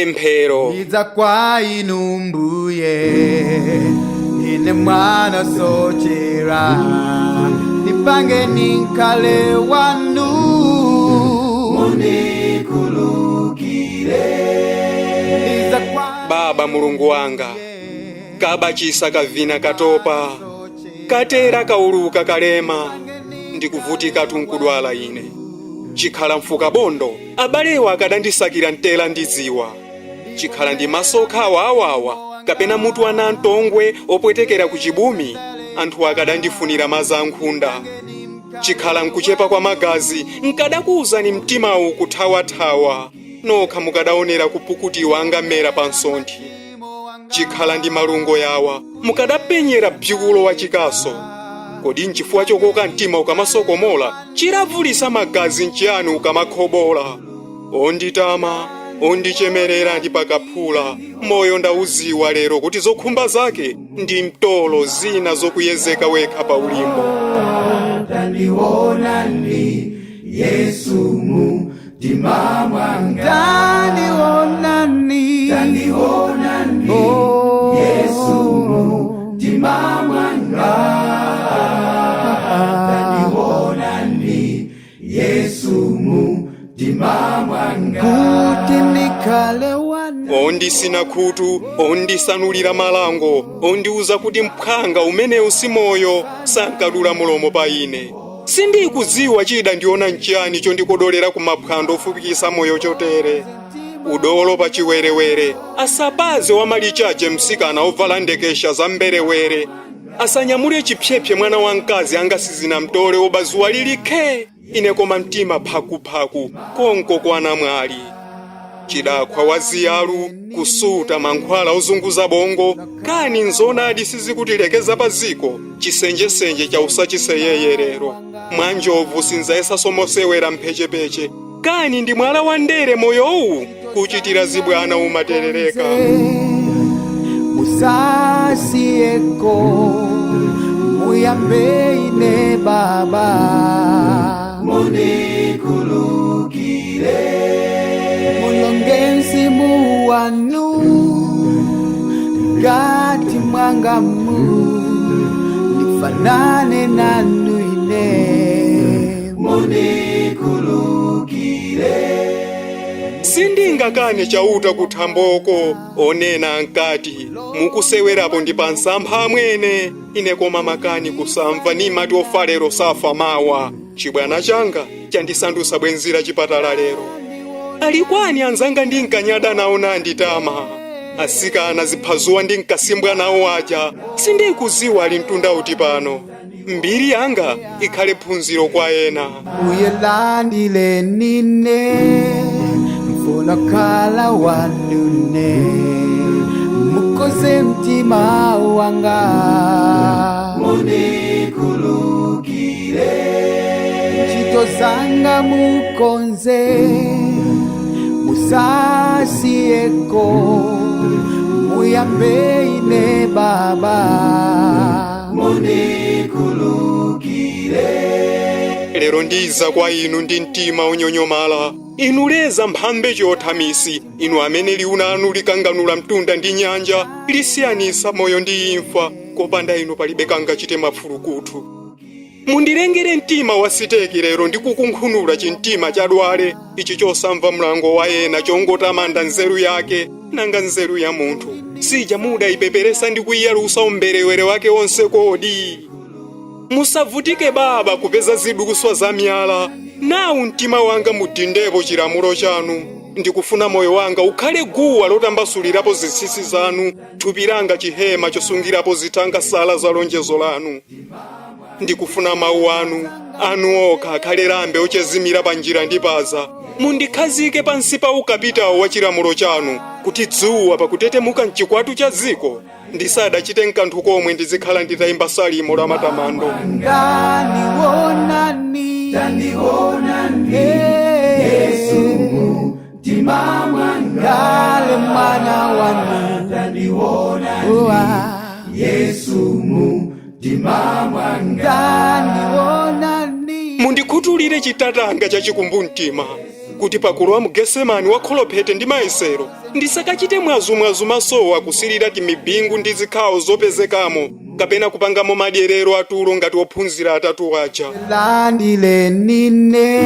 Pemphero. Ndidza kwa inu mbuye, ine mwana sochera, ndipange ninkale wanu. Munikhululukire. Ndidza kwa Baba Mulungu wanga, kabachisa kavina katopa, katera kauluka kalema, ndikuvutika tunkudwala ine. Chikhala mfuka bondo, abalewa akadandisakira mtela ndidziwa. Chikhala ndi maso awawa, kapena mutu ana mtongwe opwetekera ku chibumi, anthu akadandifunira maza ankhunda. Chikhala nkuchepa kwa magazi, nkadakuwuzani mtimawu kuthawathawa, nokha mukadaonera kupukutiwa angamera pa msonthi. Chikhala ndi malungo yawa, mukadapenyera bzikulo wa chikaso. Kodi nchifukwa chokoka mtima ukamasokomola, chilavulisa magazi nchiyani ukamakhobola? Onditama, ondichemerera ndi pakaphula, moyo ndauziwa lero kuti zokhumba zake ndi mtolo zina zokuyezeka wekha pa ulimbo. Tandionani Yesu mtima mwanga. Tandionani. Tandionani. Oh. Yesu mtima mwanga. Tandionani Yesu mtima mwanga. Kuti ndikhale wanu. Ondisina khutu, ondisanulira malango, ondiuza kuti mphwanga umenewu si moyo, sankadula mulomo pa ine. Sindikudziwa chida ndiona nchiyani chondikodolera ku maphwando ofupikisa moyo chotere. Udolo pa chiwerewere, asapaze wamalichache msikana ovala ndekesha za mberewere. Asanyamule chipyepye mwana wamkazi angasizina mtole obazuwa lilikhe, ine koma mtima phakuphaku konko kwa namwali. Chidakhwa waziyalu, kusuta mankhwala ozunguza bongo, kani nzonadi sizikutilekeza pa ziko, chisenjesenje cha usachiseyeyerero. Mwanjovu sinzayesaso mosewera mphechepeche, kani ndi mwala wa ndere moyowu, kuchitira zibwana umaterereka. Musasiyeko muyambe ine baba. Munikhululukire. Mulonge mzimu wanu ngati mwangamu, ndifanane nanu ine. Munikhululukire. Sindingakane chauta kuthamboko, onena ankati mukusewerapo ndi pansampha amwene, ine koma makani kusamva nimati ofalero safa mawa. Chibwana changa chandisandusa bwenzira chipatala lero. Alikwani anzanga ndinkanyada nawo nanditama, asikana ziphazuwa ndinkasimbwa nawo aja, sindikuziwa ali mtunda uti pano. Mbiri yanga ikhale phunziro kwa ena. Uyelandile nine, mfuna khala wanune, mukoze mtima wanga. Munikhululukire. Ntchito zanga mukonze, musasiyeko muyambe ine baba. Munikhululukire. Lero ndiza kwa inu ndi mtima unyonyomala, inu leza mphambe chothamisi, inu amene liunanu likanganula mtunda ndi nyanja, lisiyanisa moyo ndi imfa, kopanda inu palibe kangachite mafulukutu. Mundilengere mtima wa siteki lero ndikukunkhunula chimtima chadwale ichi chosamva mlango wa ena, chongotamanda nzeru yake, nanga nzeru ya munthu sija muda ipeperesa ndi kuiyalusa umberewere wake wonse kodi. Musavutike baba kupeza ziduswa za miyala, nawu mtima wanga mudindepo chilamulo chanu. Ndikufuna moyo wanga ukhale guwa lotambasulirapo zinsinsi zanu, thupi langa chihema chosungirapo zitanga sala za lonjezo lanu. Ndikufuna mawu anu, anu okha akhale lambe ochezimira pa njira ndi paza. Mundikhazike pansi pa ukapitawo wa chilamulo chanu, kuti dzuwa pakutetemuka mchikwatu cha dziko ndisadachite nkanthu komwe ndizikhala nditayimba salimo la matamando. Tandionani. Tandionani. Yesu mtima mwanga. Ngale mwana wanu. Tandionani. Yesu mtima mwanga. Tandionani. Mundikhuthulire chitatanga cha chikumbumtima. Kuti pakulowa mu Getsemani wa kholophete ndi mayesero, ndisakachite mwazumwazu masowa kusilira timibingu ndi zikhawo zopezekamo, kapena kupangamo madyerero atulo ngati ophunzira atatu aja. Landile nine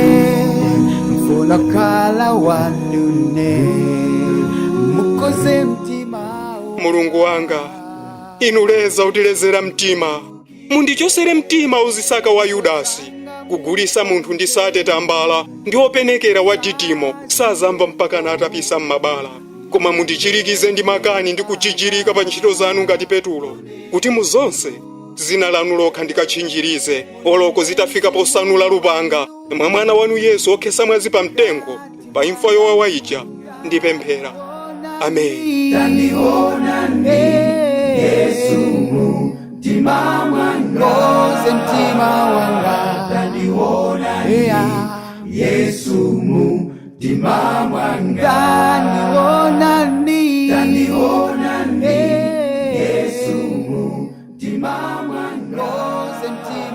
mfuna khala wanune mukoze mtima. Mulungu wanga, inu leza utilezera mtima, mundichosere mtima uzisaka wa Yudasi, kugulisa munthu ndi sate tambala ndi openekera wa Didimo sazamba mpakana atapisa m'mabala. Koma mundichirikize ndi makani ndi kuchichirika pa ntchito zanu ngati Petulo, kuti mu zonse zina lanu lokha ndikatchinjirize, oloko zitafika posanula lupanga mwa mwana wanu Yesu okhesa mwazi pamtengo pa imfa yowawa ija, ndipemphera. Amen. Yesu mtima mwanga, koze mtima wanga, tandiona Yesu mtima mwanga, tandiona, tandiona Yesu mtima mwanga, koze mtima.